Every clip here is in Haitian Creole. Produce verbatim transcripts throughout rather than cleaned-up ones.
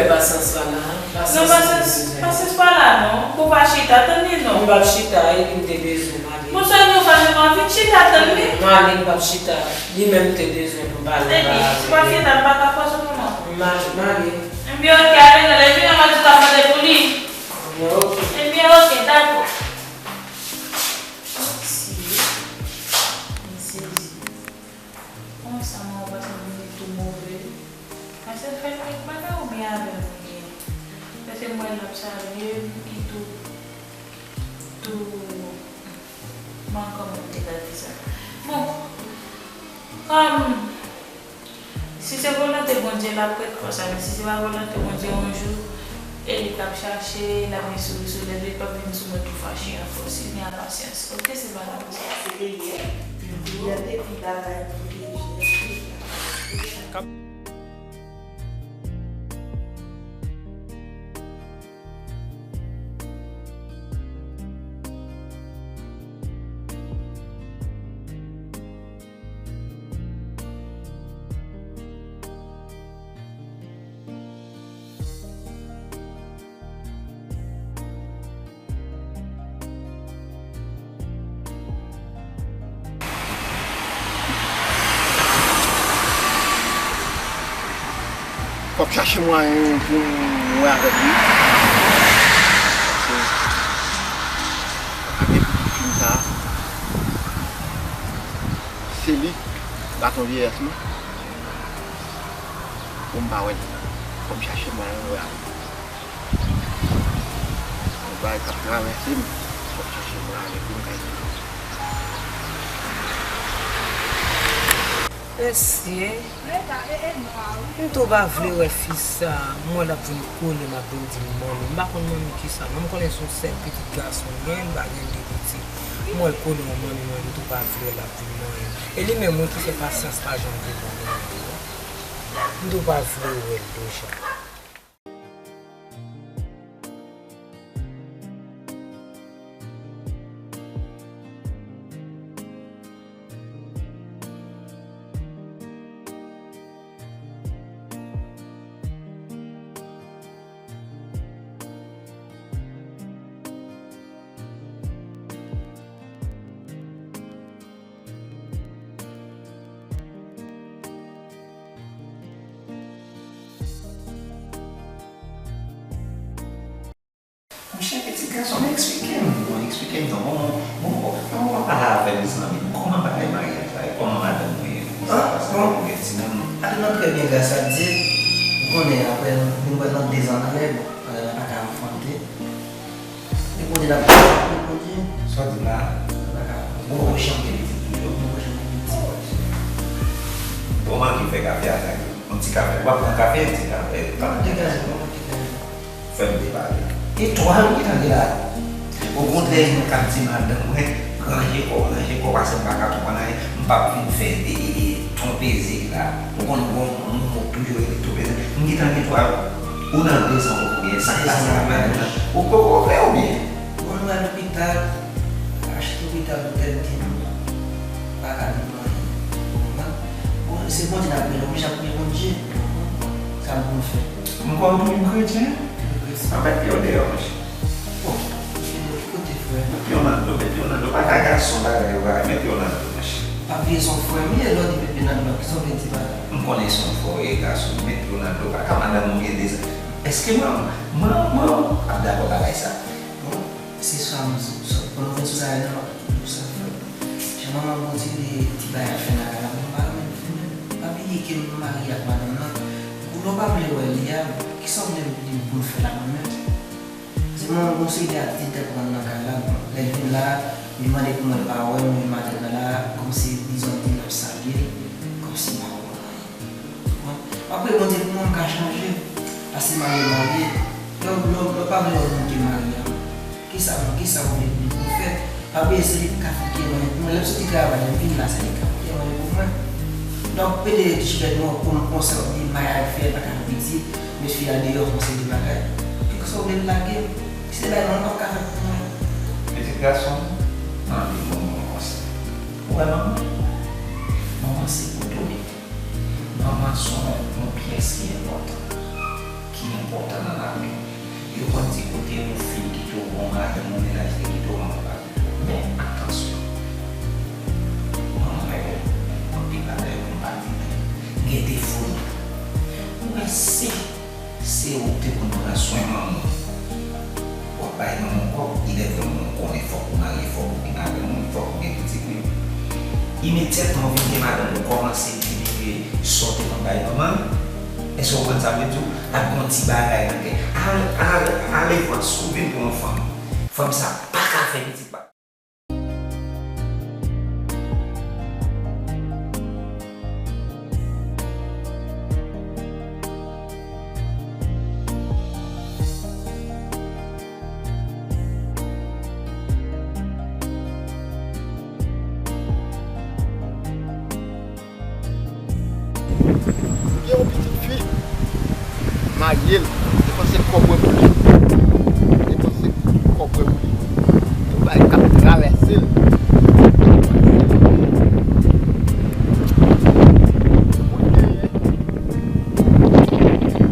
Pasyans pa la, non. Pasyans pa la, non. Pou pa chita, tann li, non. M p ap chita, e li m te bezwen, m ale. Bon, sè, nou pa janm anvi chita, tann li. M ale, m p ap chita. Li menm te bezwen pou m pale. Epi, si pa chita, m pa ka fòse pou non. M ale, m ale. Ebyen, oke, ale, non, lè vin, m a di w ap mande pou li. Ebyen, oke. Ebyen, oke, dakò. Mèsi. M sezi. Konsa, mwen, ou pa santi m tou move. Mwen se fè kèk bagay oubyen avè m li ye. Paske m wè l ap salye m, li tou, tou, mwen kòman m te ka di sa. Bon, kòm si se volonte Bondye, l ap ret konsa, men si se pa volonte Bondye, yon jou, e li k ap chache, l ap gen souri sou lèv li, li p ap vin sou mwen tou fache ankò. Si l gen pasyans, oke, se pa la konsa. Se te yè, yè te pi bagay pou te jè. Fòk chache mwayen pou m wè avèk li. Paske avèk fim sa, se li baton vyeyès mwen. Pou m pa wè l. Fò m chache mwayen wè avè l. Yon bagay k ap travèse m, fò m chache mwayen pou m ka ede l. Mesye, m tou pa vle wè fi sa, m wè l ap vin kole m, ap vin di m manmi. M pa konn manmi kisa non, m konnen se yon sèl pitit gason m genyen, m pa gen de pitit. M wè l kole yon manmi, manmi, m tou pa vle l ap vin manyen. E li menm, wi, ki fè pasyans pa janm vle ban mwen. M tou pa vle wè l deja. Monchè, pitit gason m, eksplike m. Bon, eksplike m non. Bon, bon, bon, bon, bon, pale avè m, zanmi m. Kòman bagay maryaj la ye? Kòman madanm ou ye? Sa pase pou gen timoun? Ap nan trè byen, gras a Dye. Ou konnen, apre nou vin wè nan dezan anlè, bon, madanm nan pa ka anfante. E kote n ap viv, Bondye? Sa w di m la? Ou poko janm gen pitit toujou? Mwen poko janm gen pitit. Bon, manke fè kafe a sa, yon ti kafe. W ap pran kafe, yon ti kafe. Pa degaje, pa manke kafe. Fè m te pale. E twa, wi, tande la. Okontrè, mwen k ap di madanm mwen, ranje kò w, ranje kò w, paske m pa ka konprann anyen. M p ap vin fè, e, e, e, twonpezi la. Ou konn bon, moun toujou rele twonpezi. M gentan gen twa, ou nan dezan ou kounye a, sa k pase ak madanm nan? Ou poko vle oubyen? Bon, nou al lopital, achte lopital pou tèt di nou pa ka di m anyen. Ou konprann? Bon, se Bondye n ap priye, nou oblije ap priye Bondye. Ou konprann? Sa nou pou n fè? M kwè w tou vin kretyen? Anfèt, pye w deyò, monchè. Bon, ki kote, frè? Met pye w nan dlo, met pye w nan dlo. Pa ka gason bagay yo, bagay. Met pye w nan dlo, monchè. Pa bliye se yon frè m ye, lè w di met pye nan dlo, kisa w vle di pa la? M konnen se yon frè w ye, gason. Met pye w nan dlo. Pa ka madanm ou gen deza. Èske manman, manman w ap dakò bagay sa? Bon, se sa m di, sa, pou nou vin sou sa, non, sa, frè. Jan manman m kontinye ti bagay ap fè nan kay la, mwen pa renmen l fè menm. Pa bliye ke m marye ak madanm nan. Pou lè w pa vle wè li a, kisa w vle m pou n fè la mwen menm? Se manman m gon seri de aktivite pou pran nan kay la, bon, lè l vin la, li mande pou mwen pa wè m, li maten nan la, kòmsi dizon di l ap salye l, kòmsi m pa konprann anyen. Bon, apre Bondye pou mwen m ka chanje, paske marye marye. Lè w, lè w, lè w pa vle wè moun ke marye a, kisa, kisa w vle pou l fè? Pa bliye se li ki ka fè manje pou mwen. Lè m soti travay, lè m vin la, se li ki ka fè manje pou mwen. Donk, pede jilèt mwen, pou m konsa, di mayaj fè, pa ka fè pitit, met fi a deyò, fè yon seri de bagay. Kèlkeswa w vle l lage m, si se bagay mwen, m p ap ka fè pou mwen. Pitit gason m, ann li ban mwen yon konsèy. Ou wè manman? Manman se poto li. Manman se yon, yon pyès ki enpòtan, ki Enpòtan nan lavi. Yo konn di kote yon fi kite w, yon madanm, yon mennaj te kite w, manman pa kite w. Men, atansyon. Manman yo, anpil bagay yo konn pa di, men gen defo yo. Ou wè, si se ou ki te konn pran swen manman w, w ap bay manman w kòb, ilè vrèman ou konnen fòk ou marye, fòk ou gen madanm, wi, fòk ou gen pitit, wi. Imedyatman ou vin gen madanm, ou kòmanse diminye sa w te konn bay manman l. Èske w konprann sa m vle di w? Ap gen yon ti bagay nan kè. Al, al, alevwa, si w vin pou yon fanm, fanm sa pa ka fè pitit pa. Gen yon pitit fi, m marye l, depanse kòb mwen pou li. Depanse tout kòb mwen pou li. Tout bagay k ap travèse l. Pou l genyen.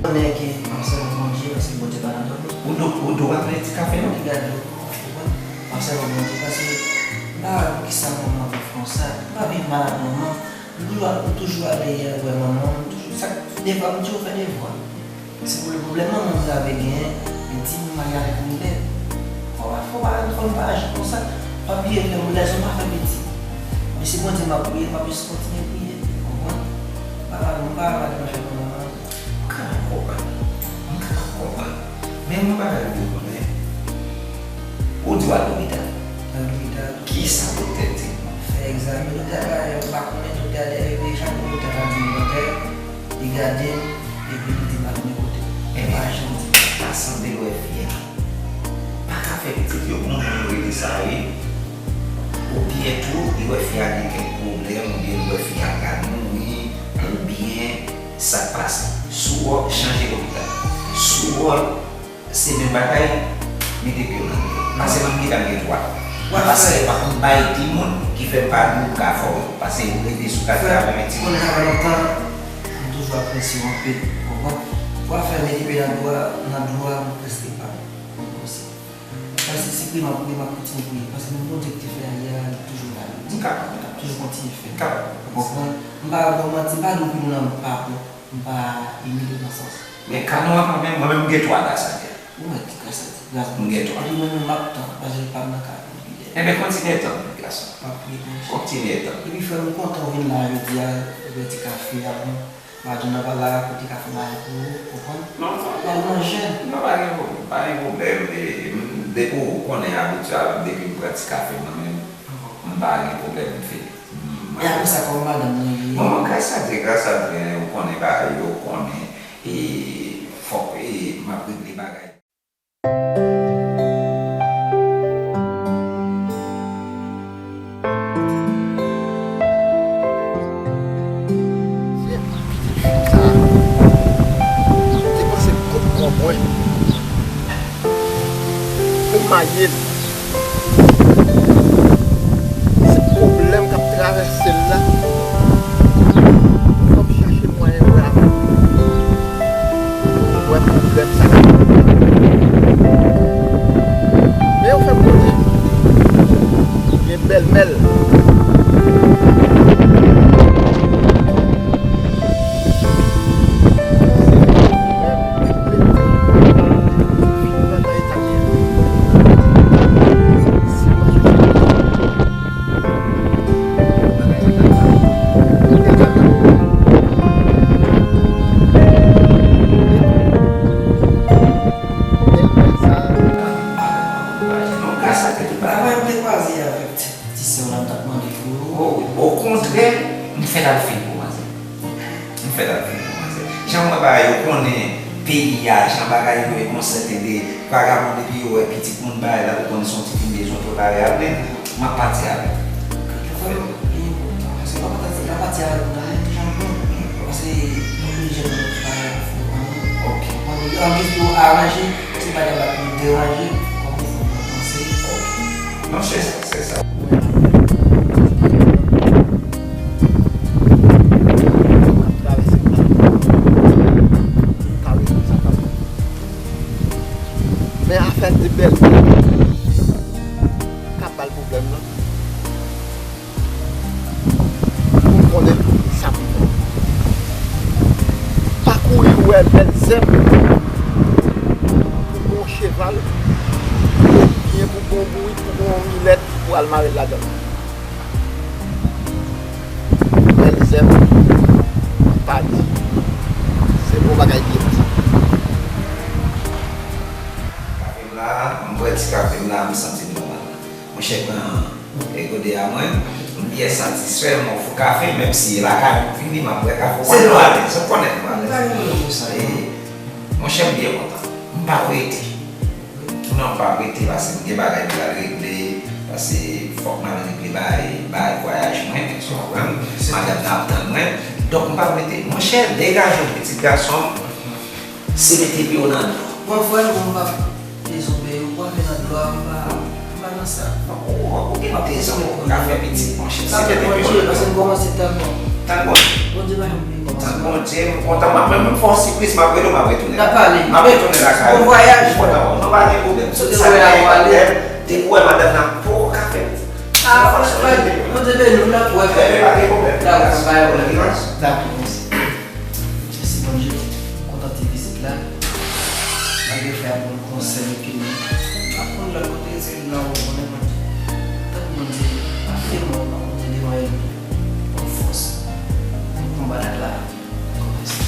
Konnen ke m ap sèvi Bondye, paske Bondye pa nan dòmi. Ou do, ou do pa pran ti kafe non? Li gade w, ou konprann? M ap sèvi Bondye, paske m pa wè poukisa manman vin fè w sa. M pa vin mal ak manman. M toujou, m toujou ale wè manman m, m toujou, sa, devwa, m toujou fè devwa. Se pou l pwoblèm manman m ta vle genyen, li di m marye avèk Milè. Fò pa, fò pa, fò n pa aji konsa. Pa bliye ke lèzòm pa fè pitit. Men se Bondye m ap priye, m ap jis kontinye priye. Ou konprann? M pa, m pa, m pa deranje manman m. M kapab konprann. M kapab konprann. Men yon bagay pou w konnen. Ou di w al lopital. Al lopital. Kisa doktè di w? Fè egzamen doktè a ba, m pa konnen doktè a, depi chak jou doktè a di m doktè, li gade m, epi li di m pa tounen kote l. Ebyen, pa janm di m. Sa sanble l wè fi a pa ka fè pitit, yo konnen yo rele sa, wi. Oubyen tou, li wè fi a gen kèk pwoblèm, oubyen li wè fi a ka mouri, oubyen sa k pase. Si w wè, chanje lopital. Si w wè, se menm bagay, mete pye w nan dlo. Pase nan lopital gen dwa. Paske m pa konn bay timoun ki fè m pa di w ka fè w. Paske m rete sou katye a menm ti. Konnen sa fè lontan, m toujou apresye w anpil. Ou konprann? Pou w fè mete pye nan dlo a, nan dlo a, m prèske pa. Paske se priye m ap priye, m ap kontinye priye. Paske menm Bondye ki te fè a yè a, li toujou la. Li di, m ap toujou kontinye fè. M kapab. Ou konprann? M pa ba w manti, m pa di w pou nou nan m pa bon. M pa imilye w nan sans. Men ka nou an kanmenm, mwen menm m gen twa gras a Dye. Ou mèt di gras a Dye, gras Bondye. M gen twa. Epi mwen menm m ap tann, paske pa m nan ka pou m priye. Enben, kontinye tann, gason. M ap priye pou ou. Kontinye tann. Epi frè m, m kontan w vin la jodi a, ou bwè ti kafe a, bon. Madanm nan pa la, pou te ka fè bagay pou ou, konprann? Non, non. Pou al manje. Non, pa gen pwoblèm, pa gen pwoblèm. E, m, depi w konnen abitye avè m, depi m pran ti kafe m nan men m, m pa gen pwoblèm, m fini. M, e apre sa, kòman madanm nan ye? Bon, gras a Dye, gras a Dye, ou konnen bagay yo, ou konnen, e, fòk, e, m ap regle bagay. Se pitit fi sa a. Te panse tout kòb mwen. Pou m marye l. Se pwoblèm k ap travèse l la. Fò m chache mwayen wè avè l. Wè pwoblèm sa. Men yo fè m konnen gen bèlmè l. Ti sè w la, m t ap mande pou ou. O, okontrè, m fèt al fin pou manzè. M fèt al fin pou manzè. Jan m wè bagay yo konnen peyi a, jan bagay yo e konsète de vagabon, depi yo wè pitit moun bagay la, yo konnen se yon ti fi m bezwen prepare avè l, m ap pati avè l. Kèk fwa, li enpòtan, paske w ap pati, w ap pati avè l, w ap pati avè l, paske yon pil jèn moun ki pa fè anyen. Ok. Konprann? Anplis pou aranje, se bagay la pou deranje, kòm ou fè w panse. Ok. Non, se sa, se sa. Travèse m nan. Ka rezon sa pa bon. Tèt de bèl ka ba l pwoblèm nan. Pou m konnen sa pou m fè. Pa kouri wè bèl zèb pou gon cheval, oubyen pou gon bourik, pou gon milèt, pou al mare l ladan l. Bèl zèb, pa di. Se bon bagay li ye konsa. Kafe m la, m bwè ti kafe m la, m santi m nòmal. Monchè, pran e gode a mwen, m byen satisfè, m ofri w kafe, menm si e lakay ou vini, m ap bwè kafe. Ou konnen m alèz, ou konnen m alèz. E, monchè, m byen kontan. M p ap rete. Non, m p ap rete, paske m gen bagay pou m al regle, paske fòk m al regle bay, bay vwayaj mwen, ou konprann? Madanm nan ap tann mwen. Donk, m p ap rete. Monchè, degaje w, pitit gason m. Se mete pye w nan dlo. Bon, frè m, bon, m p ap dezonbe, ou pran pye nan dlo a, m pa, m pa nan sa. Ou, ou gen dezonbe pou ka fè pitit, monchè. Se mete pye w nan dlo. Paske m kòmanse tann Bondye. Tann Bondye. Bondye pa janm bliye kòmansman. Tann Bondye, m kontan, m ap, mwen menm fè w sipriz, m ap rele w, m ap retounen. N ap pale. M ap retounen lakay ou. Bon vwayaj. M kontan, non, pa gen pwoblèm. Depi w wè madanm nan poko ka fè pitit. Ah, Bondye beni w, n ap wè. Enben, pa gen pwoblèm. Dakò, pa gen pwoblèm, non? Dakò, mèsi. Mèsi Bondye, m kontan ti vizit la. Malgre frè a ban m konsèy ke m pa konn lòt kote, se nan ou konnen Bondye. Tank Bondye ap devan w, ap monte devan ènmi, ban m fòs pou m konbat ak lavi. Mèsi.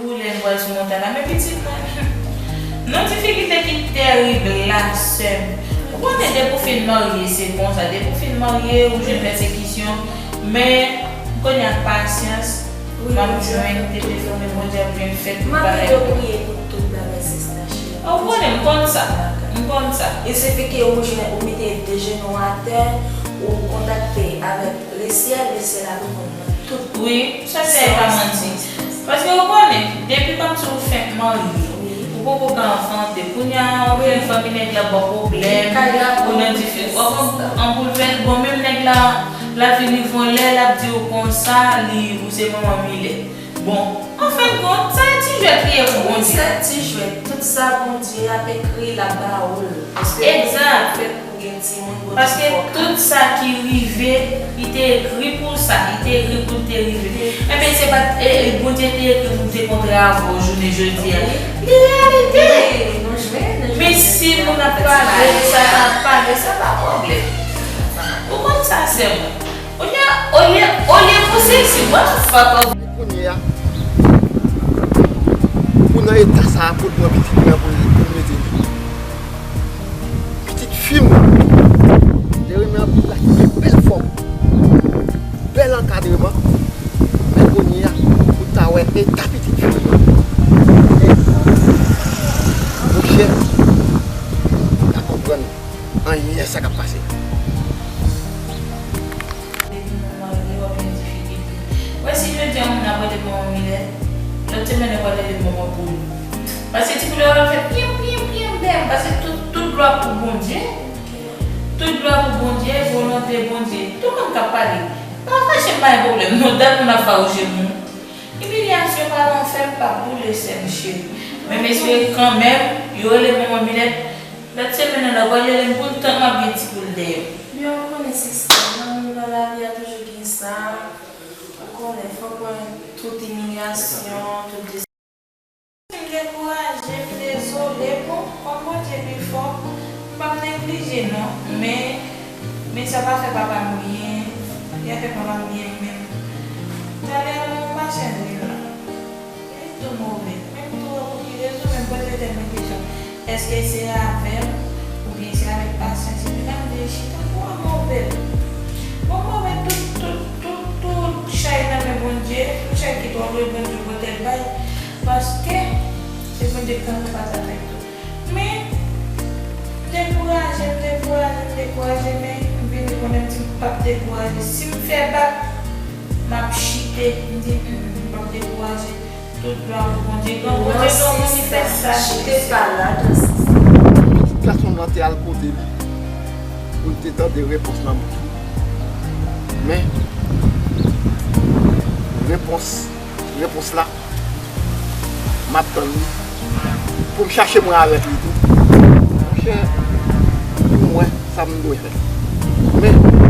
Ou lè n pral sou montay la, men pitit mwen, nan difikilte ki tèrib la, sè m. Ou konnen depi w fin marye, se konsa. Depi w fin marye, ou jwenn pèsekisyon. Men, kounye a ak pasyans, m ap jwenn, tete fèmen, Bondye ap jwenn fèt tout bagay. M ap rete priye pou tout bagay, sista cheri. Ou konnen, m konn sa. M konn sa. Il suffit ke ou jwenn, ou mete de jenou atè, ou kontakte avèk lesyèl, lesyèl ap reponn nan tout. Wi, sa se pa manti. Paske ou konnen, depi kòmsi ou fenk marye, ou poko ka anfante. Kounye a, ou jwenn fanmi nèg la ba w pwoblèm, ou nan difi-, w ap an, an boulvès. Bon, menm nèg la, l ap vin rive yon lè, l ap di w konsa, li, ou se manman Milèt. Bon, anfendkont, sa ti jwèt li ye pou Bondye. Sa ti jwèt, tout sa Bondye ap ekri, l ap ba ou l. Paske Bondye fè pou gen timoun, Bondye fè w ka. Paske tout sa ki rive, li te ekri pou sa, li te ekri pou l te rive. Enben, se pa t, e, e, Bondye te ekri pou m te kontre avè w jounen jodi a. Wi. Li reyalite. Wi, nou jwenn, nou jwenn. Men si moun ap pale de sa, n ap pale, sa pa pwoblèm. Ou konn sa, sè mwen. Kounye a, olye, olye pou seksi, what the fuck? Kounye a, pou nan eta sa a, pou l pran pitit mwen, pou l, pou l mete li. Pitit fi m, li renmen anpil la, ki gen bèl fòm, bèl ankadreman, men kounye a, pou ta wè eta pitit fi m. Monchè, ou ka konprann anyen sa k ap pase. Depi moun marye, w ap gen difikilte. Ou wè si jodi a moun ap rele manman Milèt, lòt semèn yo pral rele manman poul. Paske ti poul yo ap fè pyem, pyem, pyem dèyè m. Paske tout, tout glwa pou Bondye. Tout glwa pou Bondye, volonte Bondye. Tout moun k ap pale. Pa fache m, pa gen pwoblèm. Non, dat moun ap fawouche moun. Imilyasyon pa lanfè, m pa boule, sè m cheri. Men m espere kanmenm, yo rele manman Milèt. Lòt semèn nan, nan pral rele m pou l tann m ap gen ti poul dèyè m. Men ou konnen sista, nan, nan lavi a toujou gen sa. Ou konnen, fòk wè tout imilyasyon, tout de-, m dekouraje, m dezole, bon, kòm Bondye pi fò, m p ap neglije non, men, men sa pa fè papa m byen, li pa fè papa m byen menm. Talè a, m pa chanje la. Li tou move. Men m tou wè pou ki rezon, men m poze tèt mwen kesyon. Èske se avè m? Oubyen se avèk pasyans? Epi m ap di, chita pou mwen move. Bon, move tout, tout, tout, tout chay nan men Bondye. Tout chay ki twò lwe, Bondye pote l bay. Paske se Bondye k nan pati avèk tou. Men, m dekouraje, m dekouraje, m dekouraje, men m vin Mwen menm di m p ap dekouraje. Si m fè bak, m ap chite. M di, "Mm, mm, m p ap dekouraje." Tout glwa pou Bondye. Gran Bondye, gran manifestasyon. Chite pa la, Tout gason nan te al kote li pou l te tande repons nan bouch li. Men, repons, repons la, m ap tann li. Pou m chache mwen avèk li tou. Monchè, pou m wè sa m dwe fè. Men,